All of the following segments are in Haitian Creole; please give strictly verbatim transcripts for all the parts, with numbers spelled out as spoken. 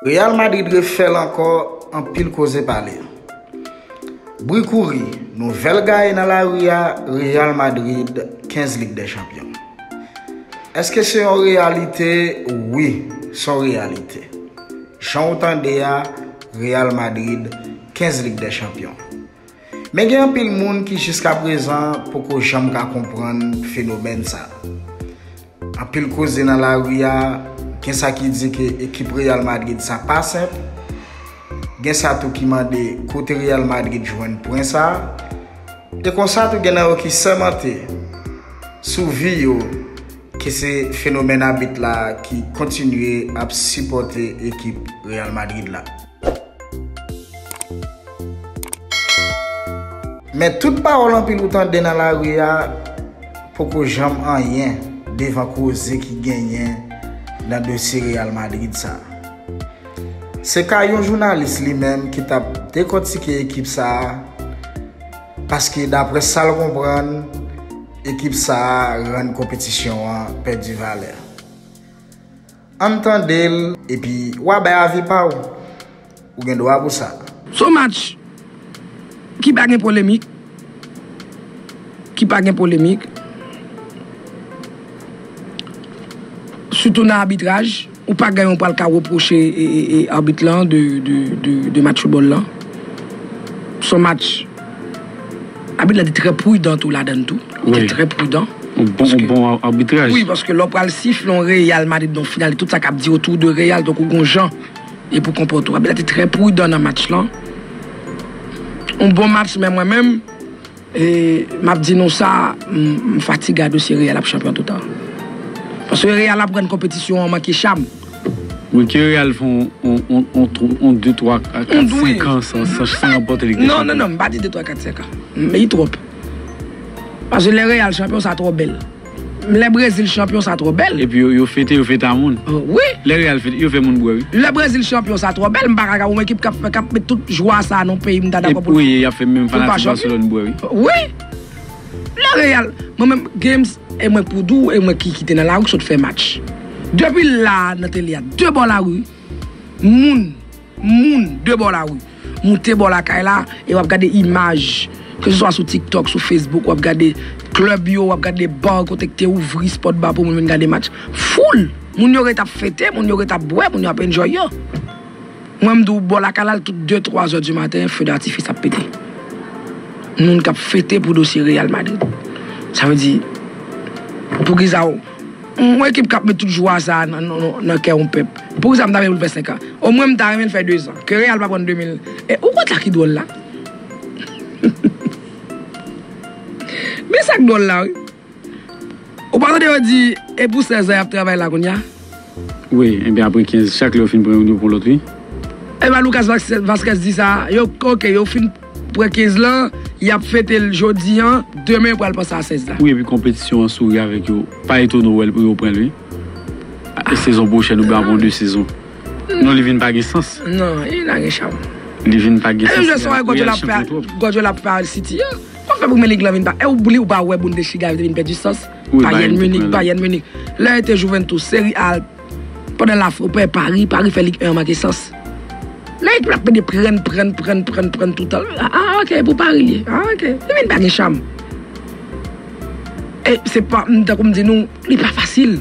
Real Madrid refè l ankò, anpil koze pale. Bri kouri, nouvèl gaye nan lari a, Real Madrid, kenz Lig dè Chanpyon. Èske se yon reyalite? Wi, se yon reyalite. Jan w tande a, Real Madrid, kenz Lig dè Chanpyon. Men gen anpil moun ki jiskaprezan poko janm ka konprann fenomèn sa. Anpil koze nan lari a, gen sa ki di ke ekip Real Madrid sa pa senp, gen sa tou ki mande kote Real Madrid jwenn pwen sa, e konsa tou gen nan yo ki sèmante sou vi yo ke se fenomèn abit la ki kontinye ap sipòte ekip Real Madrid la. Men tout pawòl anpil ou tande nan lari a poko janm anyen devan koze ki genyen nan dosye Real Madrid sa. Se ka yon jounalis li menm ki t ap dekòtike ekip sa a, paske daprè sa l konprann, ekip sa a rann konpetisyon an pèdi valè. Ann tande l, epi w a bay avi pa w. Ou gen dwa pou sa. Se yon match ki pa gen polemik, ki pa gen polemik, sitou nan abitraj, ou pa gen yon pral ka repwoche e, e, e abit lan de, de, de, de match foutbòl lan. Se yon match, abit la te trè pridan tou ladan l tou. Li te Wi. Trè pridan. Yon bon, Paske yon bon abitraj. Wi, paske lè w pral sifle yon Real Madrid nan final, tout sa k ap di otou de Real, donk ou gon jan e pou konpòte w. Abit la te trè pridan nan match lan. Yon bon match, men mwen menm, e, m ap di nou sa, m, m fatige a dosye Real ap chanpyon toutan. Paske Real ap rann konpetisyon an manke cham. Wi, ke Real fè yon, yon, yon, yon tro-, yon de, twa, kat, Yon, wi. Senk an san, san, san ranpòte Lig dè Non, non, Chanpyon. Non, m pa di de, twa, kat, senk an. Men li twòp. Paske lè Real chanpyon, sa twò bèl. Lè Brezil chanpyon, sa twò bèl. Epi yo, yo fete, yo fete a moun. Oh, wi. Lè Real fete, yo fè moun bwè, wi. Lè Brezil chanpyon, sa twò bèl. M pa ka, yon ekip k ap, k ap met tout jwa sa nan peyi m, m ta dakò pou l, Epi, wi, y ap fè menm pou l pa fanatik chanpyon. Barcelone bwè, wi. Wi. Lè Real, mwen menm, games, e mwen k pou di w, e mwen ki, ki te nan lari, k sot fè match. Depi la, nan tele a, de bò lari, moun, moun, de bò lari, moute bò lakay la, e w ap gade imaj, ke se swa sou TikTok, sou Facebook, w ap gade klèb yo, w ap gade bar kote k te ouvri, sport bar pou moun vin gade match. Foul! Moun yo ret ap fete, moun yo ret ap bwè, moun yo ap enjoy yo. Mwen, m di w, bò lakay la, tout de, twa zè di maten, feu d'artifice ap pete. Moun k ap fete pou dosye Real Madrid. Sa vle di, poukisa w, yon ekip k ap met tout jwa sa a nan, nan, nan, nan kè yon pèp. Poukisa m ta renmen pou l fè senk an? Omwen, m ta renmen l fè dezan. Ke Real pa pran de mil. E ou konn sa ki dwòl la? Men sa k dwòl la, wi. Ou pa tande yo di, e pou sèz an y ap travay la kounye a? Wi, ebyen apre kenz, chak lè yo fin pran youn, yo pran lòt, wi. Ebyen Lucas Vaz-, Vazquez di sa, yo, oke, yo fin pran kenz lan, y ap fete l jodi an, demen yo pral panse a sèz la. Wi, epi konpetisyon an souri avèk yo. Pa etone w wè l pou yo pran l, wi. A, sezon pwochèn oubyen apre yon de sezon. Non, li vin pa gen sans. Non, li pa gen cham. Li vin pa gen sans. E jwè sa Real Guardiola ap fè, chanpyon twòp. Guardiola ap fè a City an. Kòman fè pou men lig lan vin pa, e ou li ou pa wè Bundesliga vin pèdi sans? Wi, Bayern Bayern tou Munich, pran l. Bayern Munich. Lè yo te Juventus, Serie A, pandan l ap fè Paris, Paris fè Lig en an manke sans. Lè ekip la ap pede prann, prann, prann, prann, prann toutan. A, a, oke, pou Paris li ye. A, oke. Li vin pa gen cham. E se pa, m, tankou m di nou, li pa fasil.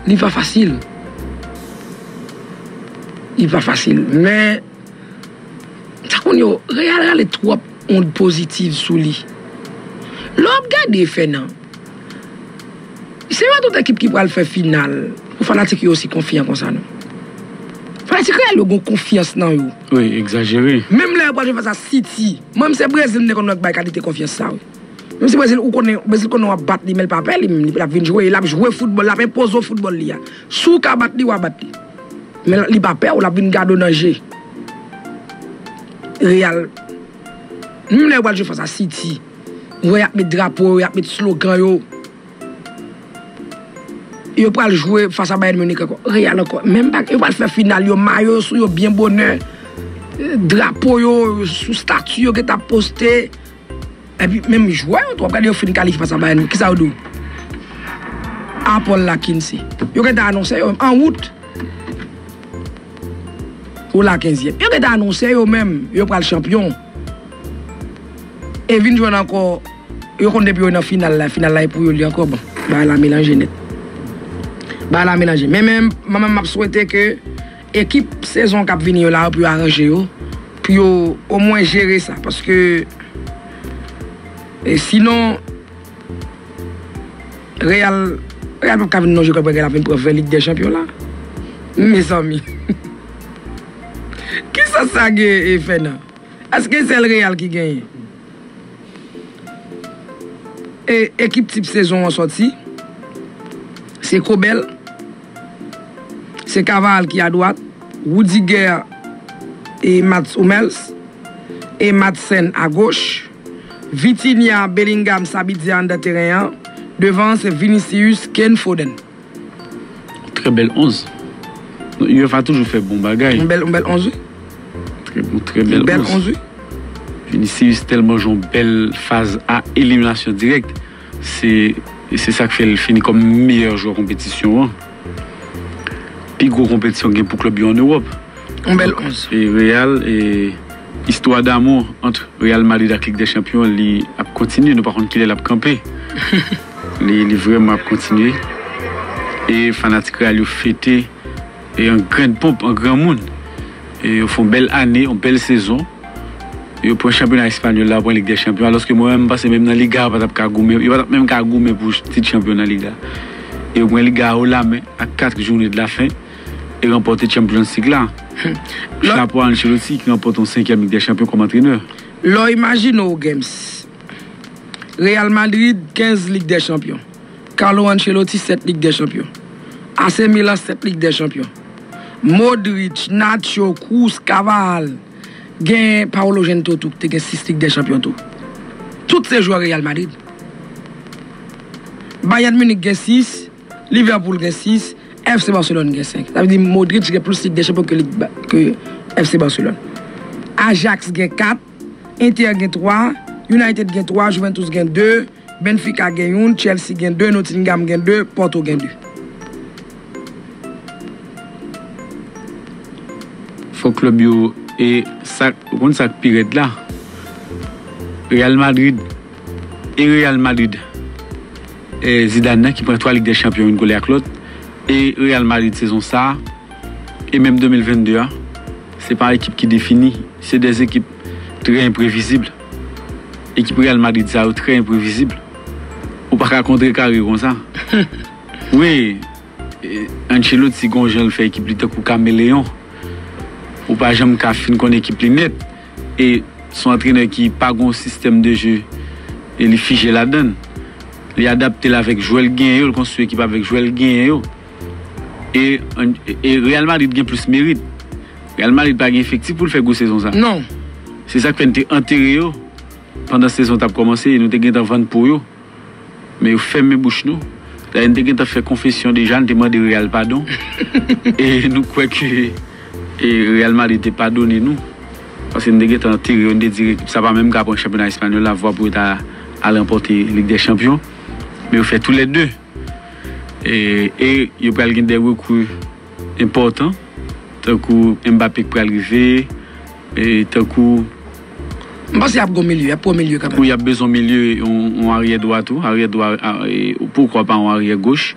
Li pa fasil. Li pa fasil. Men, sa konn yo, Real rale twòp ond pozitiv sou li. Lè w ap gade Fènan, se pa tout ekip ki pral fè final pou fanatik yo osi konfyan konsa, non. Fanatik Real yo gon konfyans nan yo. Wi, egzajere. Menm lè yo pral jwe fas a City, mwen, se Brezil m te konn wè k bay kalite konfyans sa, wi. Menm si Brezil, ou konnen, Brezil konnen w ap bat li, men l pa pè li menm, li, l ap vin jwe, l ap jwe foutbòl, l ap enpoze w foutbòl li a. Si w ka bat li, w a bat li. Men li pa pè w, l ap vin gade w nan je. Real, menm lè yo pral jwe fas a City, ou wè y ap met drapo yo, y ap met slogan yo. Yo pral jwe fas a Bayern Munich ankò. Real ankò. Menm bagay, yo pral fè final, yo mayo yo sou yo byen bonè. Drapo yo sou stati yo gentan poste. Epi menm jwè yo tou, w ap gade yo fin kalifye fas a Bayern Munich. Kisa yo di w? Apòl la Kinsey. Yo gentan anonse yo an wout. Ou la kenzyèm. Yo gentan anonse yo menm, yo pral chanpyon. E vin jwenn ankò, yo konn depi yo nan final la, final la e pou yo li ankò, bon. Bagay la melanje nèt. Bagay la melanje. Men, men, mwen menm m ap swete ke ekip sezon k ap vini yo la, pou yo aranje yo, pou yo omwen jere sa, paske, e sinon, Real, Real p ap ka vin nan jwe kòb Real ap vin pran ven Lig dè Chanpyon la. Mezanmi. Kisa sa gen, e, Fènan? Èske sèl Real ki genyen? E, ekip tip sezon an sòti, se Kobel, se Carvajal ki adwat, Rudiger e Mats Hummels, e Madsen agoch, Vitinha, Bellingham, Sabitzer anndan teren an, devan se Vinicius, Kane, Foden. Trè bèl onz. UEFA toujou fè bon bagay. Yon bèl, yon bèl onz, wi. Trè bon, trè bèl onz. Yon bèl onz, wi. Vinicius tèlman jwe yon bèl faz a eliminasyon dirèk. Se, se sa k fè l fini kòm meyè jwè konpetisyon an. Pi gwo konpetisyon gen pou klèb yo ann Ewòp. Yon bèl onz. E Real, e istwa damou ant Real Madrid ak Lig dè Chanpyon, li ap kontinye. Nou pa konn kilè l ap kanpe. Li, li vrèman ap kontinye. E fanatik Real yo fete, e an grann ponp, an granmoun. E yo fè yon bèl ane, yon bèl sezon. Yo pran chanpyona espanyòl la, yo pran Lig dè Chanpyon. Alòske mwen menm, m panse menm nan Liga, yo pa t ap ka goumen. Yo pa t ap menm ka goumen pou tit chanpyon nan Liga. E yo pran Liga a haut la main a kat jounen de la fen e ranpòte Champions League la. Chapo a Ancelotti ki ranpòte yon senkyèm Lig dè Chanpyon kòm antrenè. Lè w imajine w, Games, Real Madrid, kenz Lig dè Chanpyon. Carlo Ancelotti, sèt Lig dè Chanpyon. A C Milan, sèt Lig dè Chanpyon. Modric, Nacho, Kroos, Carvajal, gen Paulo Gento tou, ki te gen sis Lig dè Chanpyon tou. Tout se jwè Real Madrid. Bayern Munich gen sis, Liverpool gen sis, F C Barcelone gen senk. Sa vle di Modric gen plis Lig dè Chanpyon ke, Lig, ke F C Barcelone. Ajax gen kat, Inter gen twa, United gen twa, Juventus gen de, Benfica gen youn, Chelsea gen de, Nottingham gen de, Porto gen de. Fò klèb yo, e sa, ou konn sa k pi rèd la? Real Madrid, e Real Madrid, e Zidane nan ki pran twa Lig dè Chanpyon youn kole ak lòt, e Real Madrid sezon sa a, e menm de mil vennde a, se pa ekip ki defini, se de ekip trè enprevizib. Ekip Real Madrid sa yo trè enprevizib. Ou pa ka kontrekare yo konsa. Wi, e, Ancelotti gon jan l fè ekip li tankou kameleyon. Ou pa janm ka fin konn ekip li nèt. E se yon antrenè ki pa gon sistèm de je e li fije ladan l. Li adapte l avèk jwè l genyen yo, li konstwi ekip avèk jwè l genyen yo. E, e Real Madrid gen plis merit. Real Madrid pa gen efektif pou l fè gwo sezon sa. Non. Se sa k fè n te antere yo pandan sezon t ap kòmanse e nou te gentan vann po yo. Men yo fèmen bouch nou. Dayè, n te gentan fè konfesyon deja, n te mande Real padon. E nou kwè ke, e Real Madrid te padone nou. Paske n te gentan antere yo, n te di ekip sa pa menm ka pran chanpyona espanyòl la, vwa pou yo ta al ranpòte Lig dè Chanpyon. Men yo fè toulède. E, e yo pral gen de rekri enpòtan, tankou Mbappé k pral rive, e tankou. M panse y ap gon milye, y ap pran milye kanmenm. Wi, y ap bezwen milye, yon, yon aryè dwat tou, aryè dwat, a, e, poukwa pa yon aryè goch.